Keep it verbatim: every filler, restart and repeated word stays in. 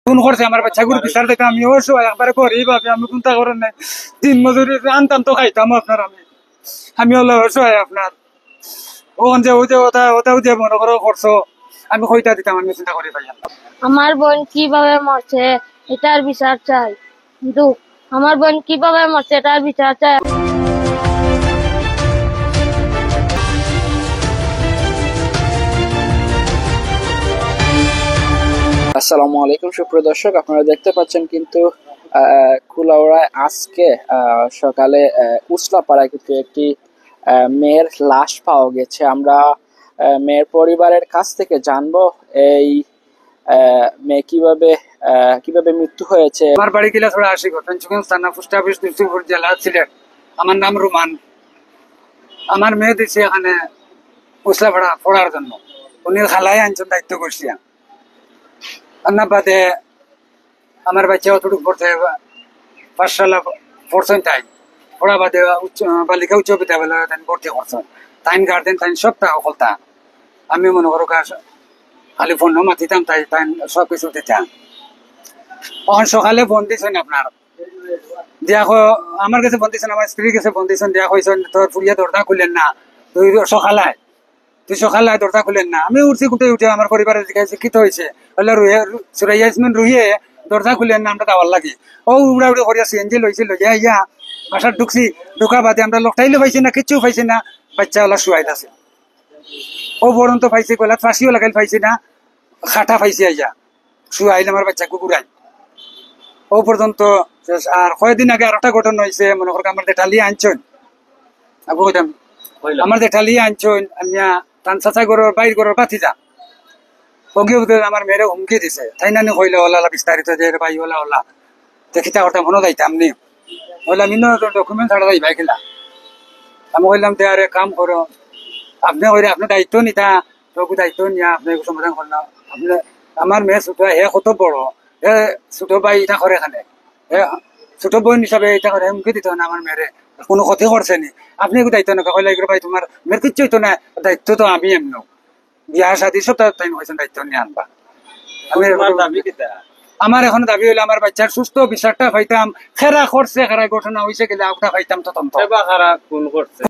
খুন করছে আমার বাচ্চাগুর বিচার দিতাম। আমি অসহায়, একবারে গরিব, আমি, আমি কুন্তা করার নাই। দিন মজুরি আনতাম তো খাইতাম আপনার আমি। আমি অলা অসহায় আপনার। অখন যে ওই যে ওটা, ওটাও যে মনে করো করছো, আমি কইটা দিতাম, আমি চিন্তা করি পাইলাম না। আমার বোন কিভাবে মরছে, এটার বিচার চাই। কিন্তু আমার বোন কিভাবে মরছে, এটার বিচার চাই। আসসালামু আলাইকুম সুপ্রিয় দর্শক, আপনারা দেখতে পাচ্ছেন কিন্তু আহ, কুলাউড়ায় আজকে আহ, সকালে আহ, উসলাপাড়ায় কিন্তু একটি আহ, মেয়ের লাশ পাওয়া গেছে। আমরা আহ, মেয়ের পরিবারের কাছ থেকে জানবো এই আহ, মেয়ে কিভাবে আহ, কিভাবে মৃত্যু হয়েছে। আমার বাড়ি কিলাছড়া আশিগড়, পঞ্চগঞ্জ থানা, পোস্ট অফিস, দিনাজপুর জেলা, সিলেট। আমার নাম রুমান। আমার মেয়ে দিছে এখানে উসলাপাড়া পড়ার জন্য। উনি খালায় আনছেন দায়িত্ব করছিয়া। আনা বাদে আমার বাচ্চা অতটুকু পড়ছে, পাঠশালা পড়ছেন তাই। পড়া বাদে উচ্চ, বালিকা উচ্চ বিদ্যালয়ে তাই ভর্তি করছেন। তাইন গার্জেন, তাইন সবটা হকলতা। আমি মনে করো কার খালি ফোন মাতিতাম, তাই তাইন সব কিছু দিতাম। অখন সকালে ফোন দিছেন আপনার। দিয়া কয়, আমার কাছে ফোন দিছেন, আমার স্ত্রীর কাছে ফোন দিছেন, দিয়া কইছেন, "তোর ফুরিয়ে দরজা খুলেন না, তুই সকালায়, তুই সকালায় দরজা খুলেন না।" আমি উঠছি, উঠে উঠে আমার পরিবারের জিজ্ঞাসা, "কিতা হয়েছে?" বললে, "রুহে, সুরাইয়া ইয়াসমিন রুহে দরজা খুলেন না, আমরা দাওয়ার লাগি।" ও উড়াউড়ি করিয়া সিএনজি লইছি, লইয়া আইয়া বাসাত ঢুকছি। ঢুকা বাদে আমরা লোকটাইলে পাইছি না, কিচ্ছু পাইছি না, বাচ্চা ওলা শুয়াইল আছে। ও পর্যন্ত পাইছি, গলাত ফাঁসিও লাগাইল পাইছি না, খাটা পাইছি আইয়া। শুয়াইল আমার বাচ্চা কুকুরাই। ও পর্যন্ত শেষ। আর কয়দিন আগে আরেকটা ঘটনা হয়েছে, মনে করো আমার জেঠালি আনছইন, আবু কইতাম, আমার জেঠালি আনছইন, আনিয়া তান চাচা ঘরর, বাইর ঘরর ভাতিজা। ওগিয়ে বুঝে আমার মেয়েরে হুমকি দিছে, তাই নানি কইলে ওলা ওলা বিস্তারিত যে, "রে ভাই, ওলা ওলা, তে কিতা করতাম, হনো যাইতাম নি?" বললাম, "ইনো তো ডকুমেন্ট ছাড়া যাইবায় কিলা?" আমি কইলাম, "তে আরে কাম করো, আপনে কইরে আপনে দায়িত্ব নিতা, তো দায়িত্ব নিয়া আপনে একটু সমাধান করলাম। আপনে, আমার মেয়ে ছোট, হে কত বড়, হে ছোট ভাই ইটা করে এখানে, হে ছোট বোন হিসাবে ইটা করে, হুমকি দিত না আমার মেয়েরে, কোনো ক্ষতি করছে নি, আপনে একটু দায়িত্ব না।" কইলা, "এগুলো ভাই তোমার মেয়ের কিচ্ছু হইতো না, দায়িত্ব তো আমি এমন।" বিয়া শাদি সব তার তাই হয়েছেন দায়িত্ব নিয়ে আনবা। আমি তোমার দাবি কিতা? আমার এখন দাবি হইলো আমার বাচ্চার সুস্থ বিচারটা পাইতাম, খেরা করছে, খেরা ঘটনা হইছে কিলা ওটা পাইতাম তদন্ত। সেবা খারাপ কোন করছে?